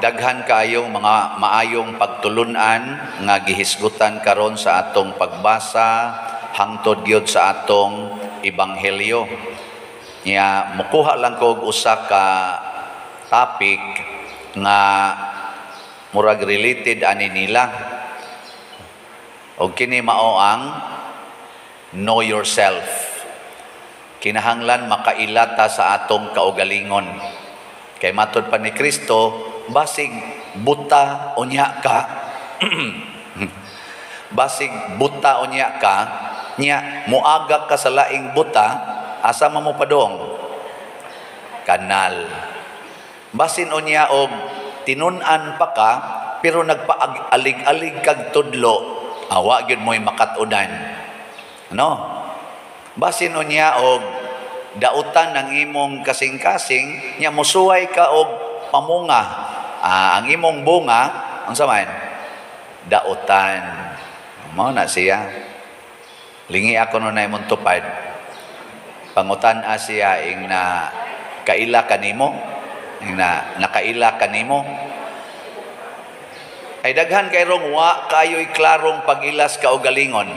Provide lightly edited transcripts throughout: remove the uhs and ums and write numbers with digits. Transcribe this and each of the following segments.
Daghan kaayong mga maayong pagtulunan nga gihisgutan karon sa atong pagbasa hangtod gyud sa atong ebanghelyo. Nya mukuha lang ko og usa ka topic nga murag related ani nila. Og kini mao ang know yourself. Kinahanglan makaila ta sa atong kaugalingon. Kay matod pa ni Kristo, basig buta unya ka. Basig buta unya ka, nya muagak ka sa laing buta, asa man mo padong? Kanal. Basin unya og tinun-an pa ka, pero nagpaalig-alig kag tudlo, awa gyud mo'y makat-unan. No? Basin unya og dautan ng imong kasing-kasing, nya musuway ka og pamunga. Ang imong bunga, unsa man? Dautan. Mao na siya. Lingi ako no na imong tupad. Pangutan-a siya ing na kaila kanimo, ing na nakaila kanimo. Ay daghan kay rong wa kayo'y klarong pag-ilas kaugalingon.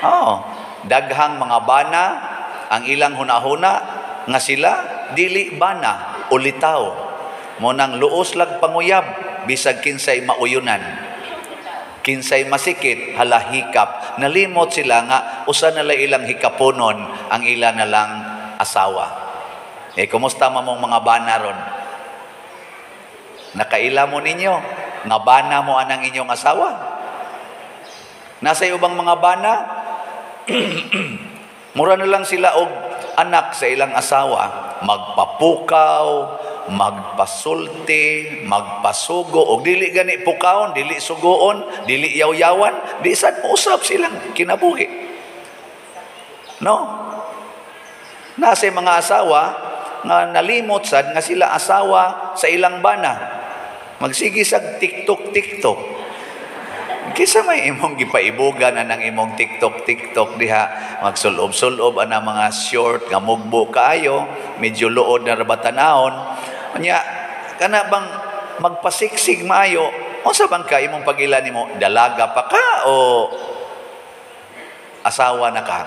Oh, daghang mga bana ang ilang hunahuna nga sila dili bana ulitaw. Mo nang luos lag panguyab bisag kinsay mauyunan. Kinsay masikit halahikap. Nalimot sila nga usa na lang ilang hikaponon ang ila na lang asawa. Eh kumusta man mong mga bana ron? Nakaila mo ninyo nga bana mo anang inyong asawa? Nasa ubang mga bana mura na lang sila og anak sa ilang asawa, magpapukaw, magpasulti, magpasugo, og dili gani pukawon, dili sugoon, dili yaw-yawan, di sad usab silang kinabuhi. No? Nasa mga asawa nga nalimot sad nga sila asawa sa ilang bana. Magsige sag TikTok TikTok. Kisa may imong gipaibugan anang imong TikTok TikTok diha, magsulob-sulob ana mga short nga mugbo kaayo, medyo luod na ra ba tan-awon. Nya kana bang magpasiksig maayo, unsa bang ka imong pag-ila nimo, dalaga pa ka o asawa na ka?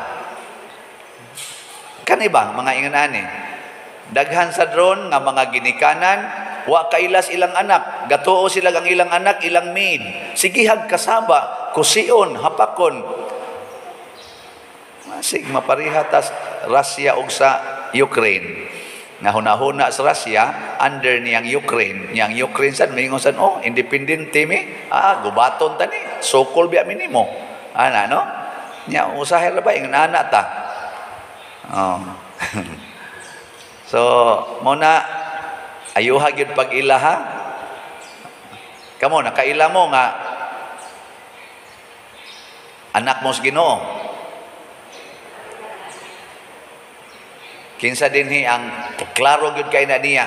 Kani ba mga ingon ani? Daghan sa drone nga mga ginikanan, wa kailas ilang anak, gatuo sila ang ilang anak, ilang maid. Sigihag kasaba, kusion, hapakon. Masig mapariha tas Russia og sa Ukraine. Nga hunahuna sa Russia under niyang Ukraine, niyang Ukraine sad mingon sad, oh, independente mi, gubaton ta ni, sokol biya mi nimo. Ana no? Nya usahay ra ba ingon ana ta. Oh. So, mo na ayuha gyud pag-ila ha. Kamo nakaila mo nga anak mo sa Ginoo. Kinsa dinhi ang klaro gyud kay na niya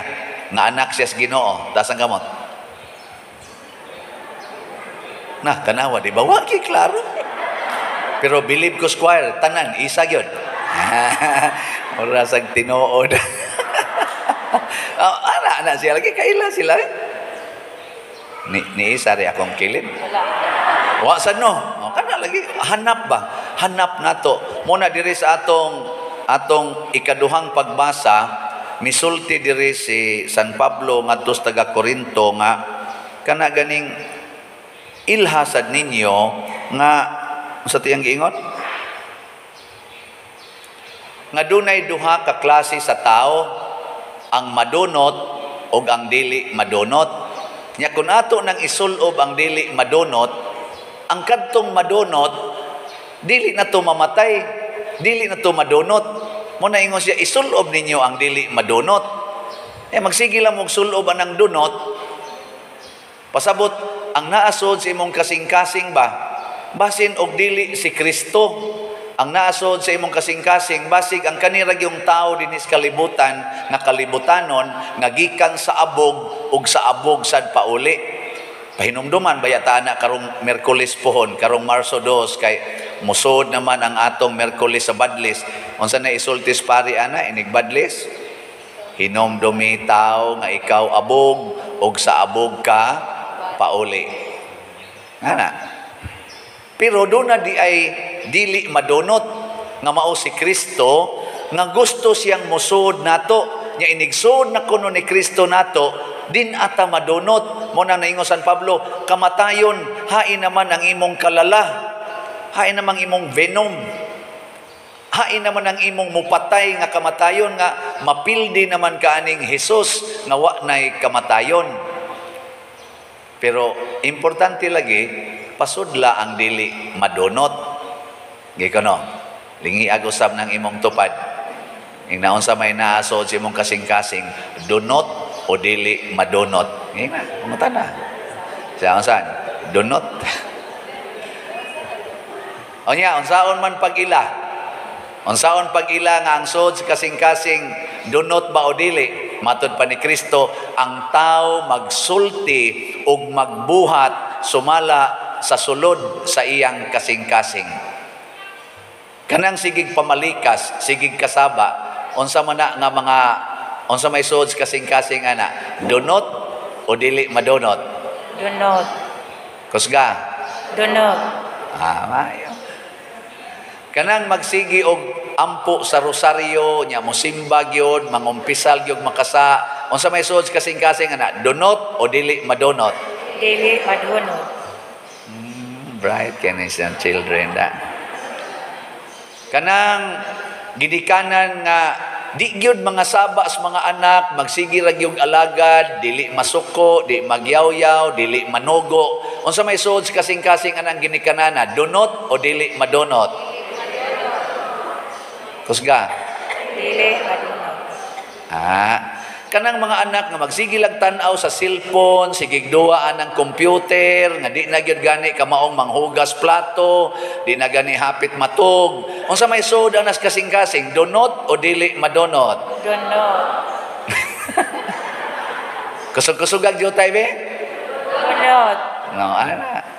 nga anak siya sa Ginoo, taas ang kamot. Nah, tanawa di ba? Wa gyud klaro. Pero believe ko square, tanan isa gyud. Ora sag tinuod. Oh, ana na siya lagi kaila sila. Eh. Ni isa ri akong kilid. Wa sad no. Oh, kana lagi hanap ba? Hanap nato. Muna diri sa atong ikaduhang pagbasa, misulti diri si San Pablo ngadto sa taga Korinto nga kana ganing ilha sad ninyo nga sa tiyang giingon nga dunay duha ka klase sa tao, ang madunot og ang dili madunot. Nya kun ato nang isulob ang dili madunot, ang kadtong madunot dili na to mamatay, dili na to madunot. Mo na ingon siya, isulob ninyo ang dili madunot. Eh magsige lang og sulob anang dunot. Pasabot ang naasod sa imong kasing-kasing ba, basin og dili si Kristo. Ang naasod sa imong kasing-kasing, basig ang kanira yung tao dinis kalibutan, nga kalibutanon, nga gikan sa abog, ug sa abog sad pauli. Pahinumduman, bayata na karong Miyerkules pohon, karong Marso 2, kay musod naman ang atong Miyerkules sa Badlis. Unsa na isultis pari ana, inig Badlis? Hinomdumi tao nga ikaw abog, ug sa abog ka pauli. Ana. Pero doon na di ay dili madunot nga mao si Kristo nga gusto siyang musod nato. Nya inigsood na kuno ni Kristo nato, din ata madunot. Mo na naingon San Pablo, kamatayon, hain naman ang imong kalala, hain naman imong venom, hain naman ang imong mupatay nga kamatayon, nga mapildi naman kaaning Hesus nga wa nay kamatayon. Pero importante lagi, pasudla ang dili madunot. Gikono, lingi usab ng imong tupad. Ing naunsa may naasod sa imong kasing-kasing, dunot o dili madunot. Ngayon na, pangutan na. Sa unsan? Dunot. O niya, unsaon man pag-ila? Unsaon pag-ila nga ang sod sa kasing-kasing, dunot ba o dili? Matod pa ni Kristo, ang tao magsulti ug magbuhat sumala sa sulod sa iyang kasing-kasing. Kanang sigig pamalikas, sigig kasaba, unsa man na nga mga unsa may sod sa kasing-kasing ana, dunot o dili madunot? Dunot. Kusga. Dunot. Ah, maayo. Kanang magsigi og ampo sa rosaryo, nya mosimba gyud, mangumpisal gyud makasa, unsa may sod sa kasing-kasing ana, dunot o dili madunot? Dili madunot. Bright kini siyang children da. Kanang gidikanan nga di gyud mga saba sa mga anak, magsigi ra gyud alagad, dili masuko, di magyawyaw, dili manugo. Unsa may suod sa kasing-kasing anang ginikanana, dunot o dili madunot? Kusga. Dili madunot. Ah, kanang mga anak nga magsige lag tan-aw sa cellphone, sigig duwa anang computer, nga di na gyud gani kamaong manghugas plato, di na gani hapit matug. Unsa may suod anas kasing-kasing, dunot o dili madunot? Dunot. Kusog-kusugag jutay be? Dunot. No, ana.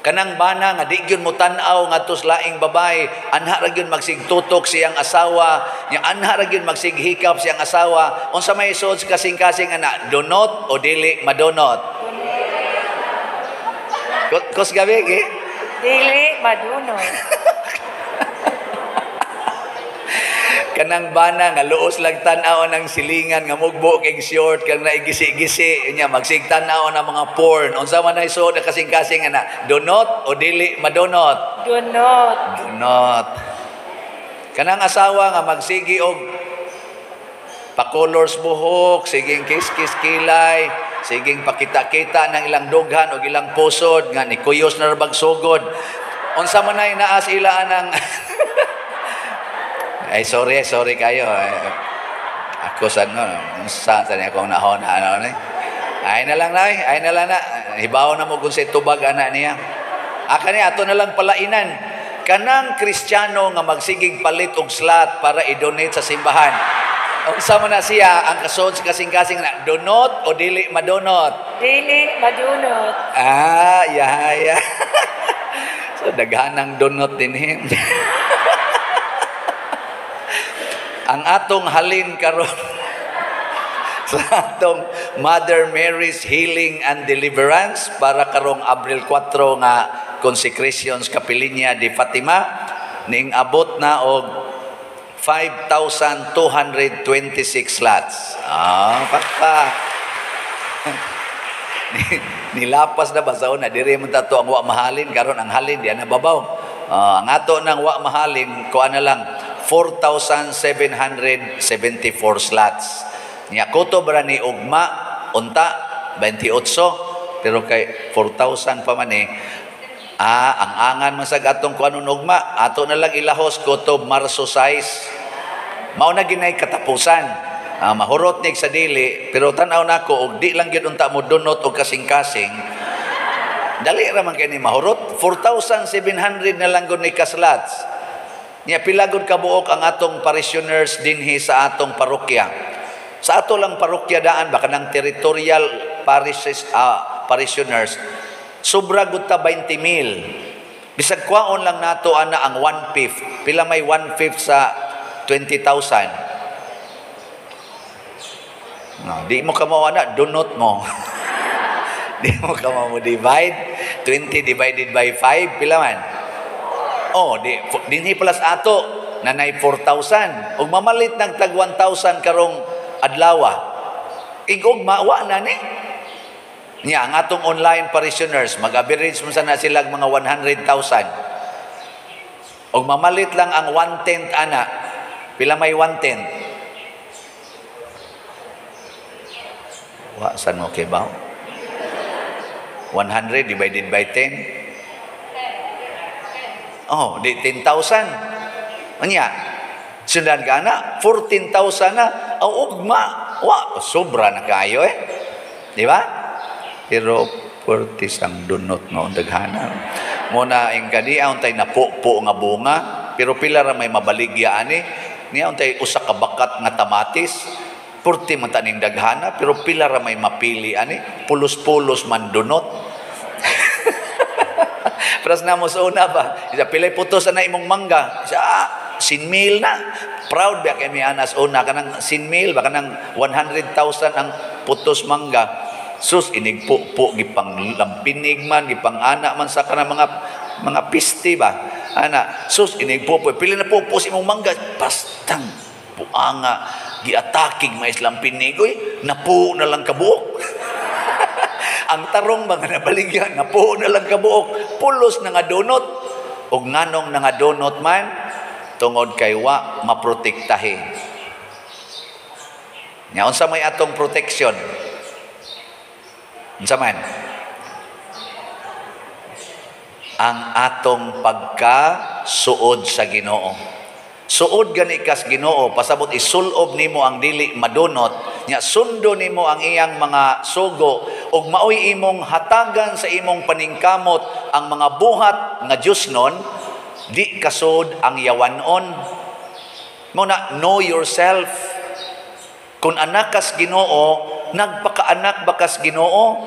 Kanang bana nga di gyud mo tan-aw ngadto sa laing babae, anha ra gyud magsigtutok siyang asawa, nya anha ra gyud magsighikap siyang asawa. Unsa may suod sa kasing-kasing ana, dunot o dili madunot? Kus gabi eh? Dili madunot. Kanang bana nga luos lang tan-aw ng silingan nga mugbo kay short kang naigisi-gisi nya magsig tan-aw ng mga porn. Unsa man ay suod sa kasing-kasing ana, dunot o dili madunot? Dunot. Dunot. Kanang asawa nga magsigi og pakolors buhok, siging kiss-kiss kilay, siging pakita-kita ng ilang dughan og ilang pusod nga ni kuyos na rabag sugod. Unsa man ay naas ila anang ay sorry, sorry kayo. Ay, ako sa no, sa sa akong nahon ano ni. Ay na lang na, ay na lang na. Hibaw na mo kung sa tubag ana niya. Aka ni ato na lang palainan. Kanang Kristiyano nga magsigig palit og slot para i-donate sa simbahan. Unsa man na siya ang kasod sa kasing-kasing na, dunot o dili madunot? Dili madunot. Ah, yeah, yeah. So daghanang dunot dinhi. Ang atong halin karon sa atong Mother Mary's Healing and Deliverance para karong Abril 4 nga consecrations Kapilinya de Fatima ning abot na og 5,226 slots. Ah, pakpa. Nilapas na ba sa una diri man tato ang wa mahalin karon ang halin di na babaw. Ang ato nang wa mahalin kuan na lang 4,774 slots. Nya kutob ra ni ugma unta 28 pero kay 4,000 pa man eh. Ah, ang angan man sa atong kuanon ugma, ato na lang ilahos kutob Marso 6. Mao na ginay katapusan. Ah, mahurot nig sa dili pero tan-aw nako og di lang gyud unta mo dunot og kasing-kasing. Dali ra man kay ni mahurot. 4,700 na lang gud ni ka slots. Nya pila gud kabuok ang atong parishioners dinhi sa atong parokya. Sa ato lang parokya daan baka nang territorial parishes, parishioners sobra gud ta 20,000. Bisag kwaon lang nato ana ang 1/5. Pila may 1/5 sa 20,000? No, di mo kamo ana, dunot mo. Di mo kamo mo divide 20 divided by 5 pila man? Oh, di dinhi pala sa ato nanay 4,000. Ug mamalit nag tag 1,000 karong adlaw. Igog mawa na ni. Nya ang atong online parishioners mag-average mo sana sila mga 100,000. Og mamalit lang ang 1/10 ana. Pila may 1/10? Wa san mo kay ba? 100 divided by 10. Oh, di 10,000. Unya, sundan ka na, 14,000 na. Ang ugma, wa, sobra na kayo eh. Di ba? Pero 40 sang dunot nga daghana. Muna ing kaniya untay napupo nga bunga, pero pila ra may mabaligya ani. Niya untay usa ka bakat nga tamatis. Purti man taning daghana, pero pila ra may mapili ani, pulos-pulos man dunot. Pras na mo sa una ba? Isa pilay putos na imong mangga. Isa 1,000 na. Proud ba kay mi anas una kanang 1,000 ba kanang 100,000 ang putos mangga. Sus inigpupo gipang lampinig man, gipang ana man sa kanang mga piste ba. Ana, sus inigpupo pila na pupos imong mangga, pastang buanga giatakig mais lampinig, oy, napuo na lang kabuok. Ang tarong mga nabaligya, napuo na lang kabuok, pulos na nga donot. Og nganong na nga donot man, tungod kay wa maprotektahe. Nya unsa may atong protection? Unsa man? Ang atong pagkasuod sa Ginoo. Suod gani kas Ginoo, pasabot isulob nimo ang dili madunot, nya sundo nimo ang iyang mga sugo ug maoy imong hatagan sa imong paningkamot ang mga buhat nga Dios nun, di kasud ang yawanon. Mo na know yourself. Kung anak kas Ginoo, nagpakaanak ba kas Ginoo?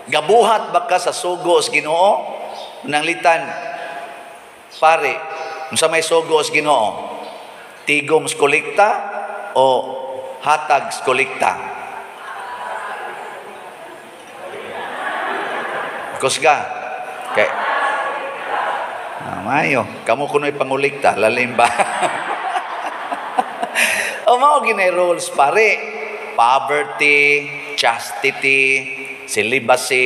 Gabuhat ba ka sa sugo sa Ginoo? Nanglitan pare, unsa may sugo sa Ginoo? Tigom sa kolekta o hatag sa kolekta? Kusga. Kay mayo, kamo kunoy pangulikta, lalim ba? O mao ginay rules pare. Poverty, chastity, celibacy,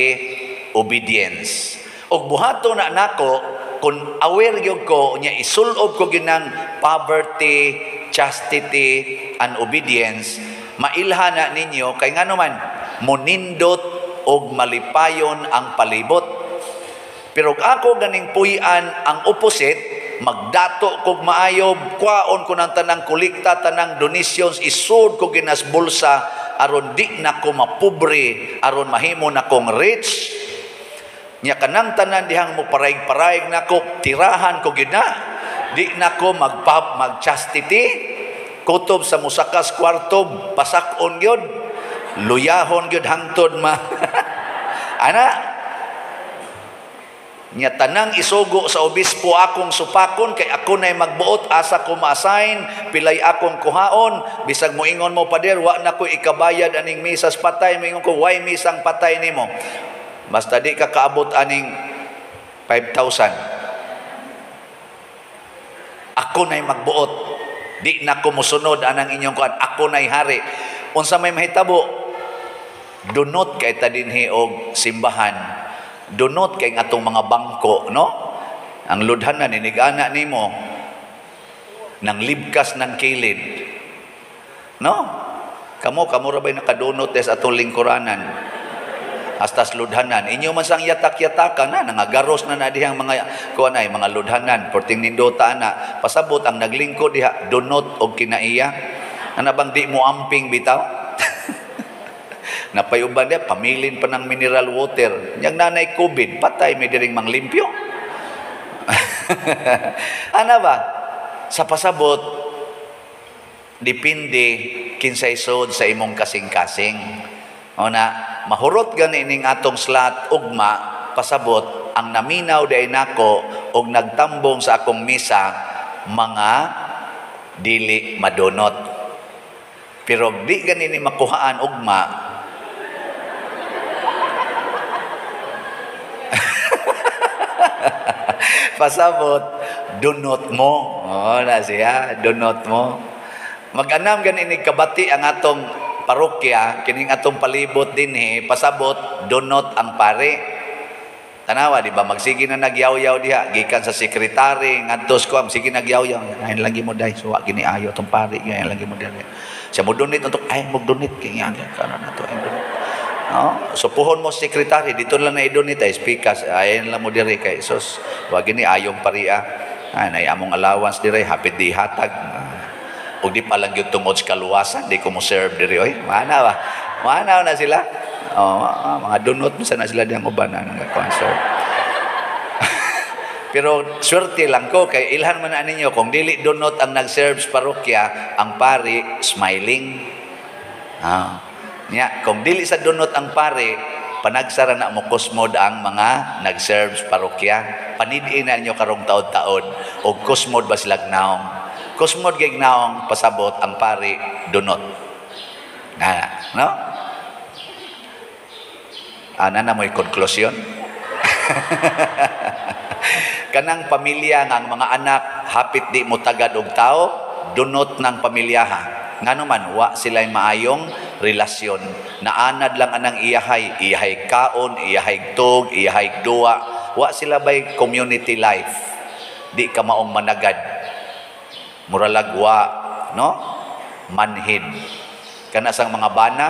obedience. Og buhato na nako kung aware gyud ko nya isulob ko ginang poverty, chastity, and obedience, mailha na ninyo kay ngano man monindot og malipayon ang palibot. Pero ako ganing puy-an ang opposite, magdato kog maayo, kwaon ko ng tanang kolekta, tanang donations, isud ko ginas bulsa aron di na ko mapobre, aron mahimo na kong rich. Nya kanang tanan dihang mo paraig-paraig nako, tirahan ko gid na. Di nako mag-chastity, kutob sa musakas kwarto, pasak-on gyud, luyahon gyud hangtod ma. Ana, nya tanang isugo sa obispo akong supakon kay ako nay magbuot, asa ko ma-assign, pilay akong kuhaon, bisag moingon mo pader, wa na ko ikabayad aning misas patay, moingon ko way misang patay nimo. Basta di ka kaabot aning 5,000. Ako na'y magbuot. Di na ko musunod anang inyong kuan. Ako na'y hari. Unsa may mahitabo, dunot kay ta dinhi og simbahan. Dunot kay atong mga bangko, no? Ang ludhanan inig-ana nimo nang libkas ng kilid. No? Kamo kamo ra bay nakadunot des atong lingkuranan. Hasta ludhanan. Inyo man sang yatak-yataka na, nangagaros na na dihang mga kuan ay mga ludhanan, porting nindota na. Pasabot ang naglingkod diha, dunot og kinaiya. Ana bang di mo amping bitaw? Napayuban diha, pamilin pa ng mineral water. Yang nanay COVID, patay may diring manglimpyo. Ana ba? Sa pasabot, depende kinsay sud sa imong kasing-kasing. O na, mahurot gani ning atong slot ugma, pasabot, ang naminaw day nako og nagtambong sa akong misa, mga dili madunot. Pero di gani ni makuhaan ugma. Pasabot, dunot mo. Oh, na siya, dunot mo. Mag-anam gani ni kabati ang atong parokya, kining atong palibot dinhi, pasabot, dunot ang pare. Tanawa, di ba? Magsige na nagyaw-yaw diha. Gikan sa sekretary, ngadtos ko, sige nagyaw-yaw. Ayun lagi mo dahil. So, gini ayo itong pare. Ayun lagi mo dahil. Siya mo donate, untuk, ay, mag-donate. Kaya nga, na to, ay, donate. No? So, puhon mo sekretary, dito lang na i-donate, ay, speakers, ayun lang mo diri kay sus. Wag gini, ayong pariya. Ay, nay among allowance dire, hapit di hatag. Ug di pa lang gyud tungod sa kaluwasan, di ko mo serve diri oy. Mana ba? Mana na sila. Oh, mga dunot mo sana sila diyang uban na nag-concert. Pero swerte lang ko kay ilhan man na ninyo kung dili dunot ang nag-serve sa parokya, ang pari smiling. Ah. Nya, kung dili sa dunot ang pari, panagsara na mo kusmod ang mga nag-serve sa parokya. Panidiin na ninyo karong taod-taod og kusmod ba sila naong. Kusmod gig naong pasabot ang pari dunot. Na, no? Ana na mo'y konklusyon. Kanang pamilya nga ang mga anak hapit di mo tagad og tao, dunot ng pamilyaha. Ngano man wa sila'y maayong relasyon. Naanad lang anang iyahay, iyahay kaon, iyahay tug, iyahay duwa. Wa sila bay community life. Di ka maong managad. Muralag wa, no? Manhid. Kana sang mga bana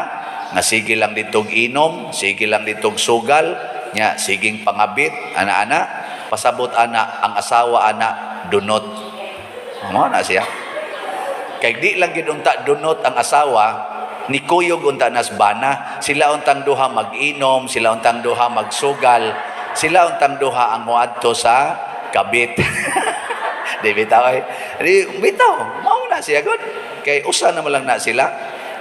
nga sige lang ditog inom, sige lang ditog sugal, nya siging pangabit, ana-ana, pasabot ana ang asawa ana dunot. Mao na siya. Kay di lang gid unta dunot ang asawa, nikuyog unta nas bana, sila untang duha mag-inom, sila untang duha magsugal, sila untang duha ang moadto sa kabit. Di bitaw ay. Di bitaw, mao na siya gud. Kay usa na man lang na sila.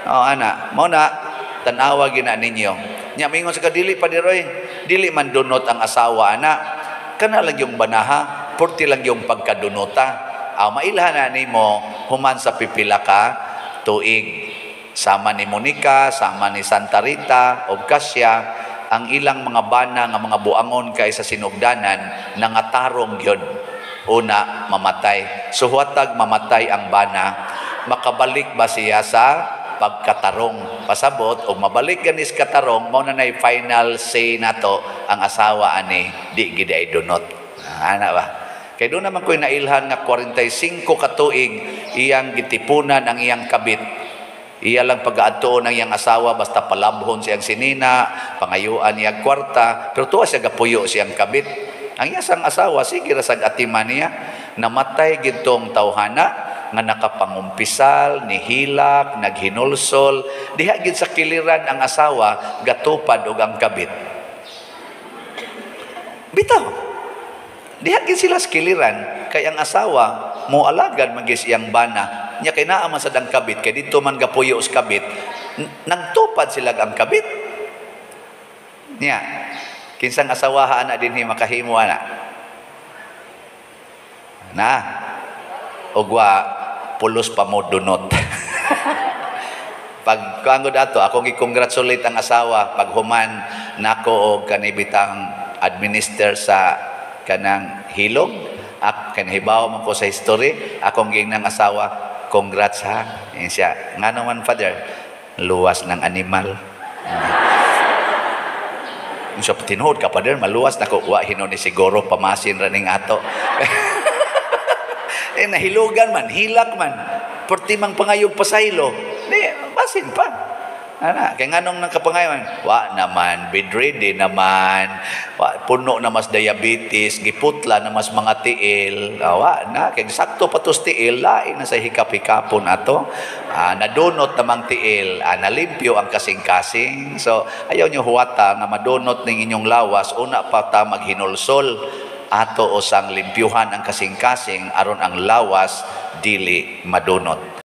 Oh, ana, mao na tan-awa gina ninyo. Nya mingon sa kadili pa diroy, dili man dunot ang asawa ana. Kana lang yung banaha, purti lang yung pagkadunota. Aw mailhan na nimo human sa pipila ka tuig. Sama ni Monica, sama ni Santa Rita ug Kasya, ang ilang mga bana nga mga buangon kay sa sinugdanan nangatarong gyud. Una mamatay. Suhuatag mamatay ang bana, makabalik ba siya sa pagkatarong? Pasabot og mabalik ganis katarong, mao na nay final say nato ang asawa ani di gid ay dunot. Ana ba? Kay doon naman ko'y nailhan nga 45 ka tuig iyang gitipunan ang iyang kabit. Iya lang pag-aadtoon ang iyang asawa basta palabhon siyang sinina, pangayuan niya kwarta, pero tuwa siya gapuyo siyang kabit. Ang iya sang asawa sige ra sag atiman niya, namatay gidtong tawhana nga nakapangumpisal, nihilak, naghinulsol, diha gid sa kiliran ang asawa gatupad og ang kabit. Bitaw. Diha gid sila sa kiliran kay ang asawa moalagad man gid siyang bana. Nya kay naa man sad ang kabit kay didto man gapuyo sa kabit. Nagtupad sila ang kabit. Nya kinsang asawaha ana dinhi makahimo ana? Na ugwa pulos pa mo dunot. Pag kuangod ato, akong gi-congratulate ang asawa pag human nako og kanibitang administer sa kanang hilog. Ak kanhibaw man ko sa history, akong giingnang asawa, congrats ha. Yan siya. Ngano man father, luwas ng animal. Siya tinuod ka father, maluwas nako wa hinon ni siguro pamasin ra ning ato. Eh nahilugan man, hilak man. Perti mang pangayog pasaylo. Di basin pa. Ana, kay nganong nakapangayon? Wa naman, bedridden naman, wa, puno na mas diabetes, giputla na mas mga tiil. Wa na, kay sakto pa tos tiil, lain na sa hikap-hikapon ato. Nadunot namang tiil, nalimpyo ang kasing-kasing. So, ayaw nyo huwata nga madunot ning inyong lawas, una pa ta maghinulsol. Ato usang limpyuhan ang kasing-kasing aron ang lawas dili madunot.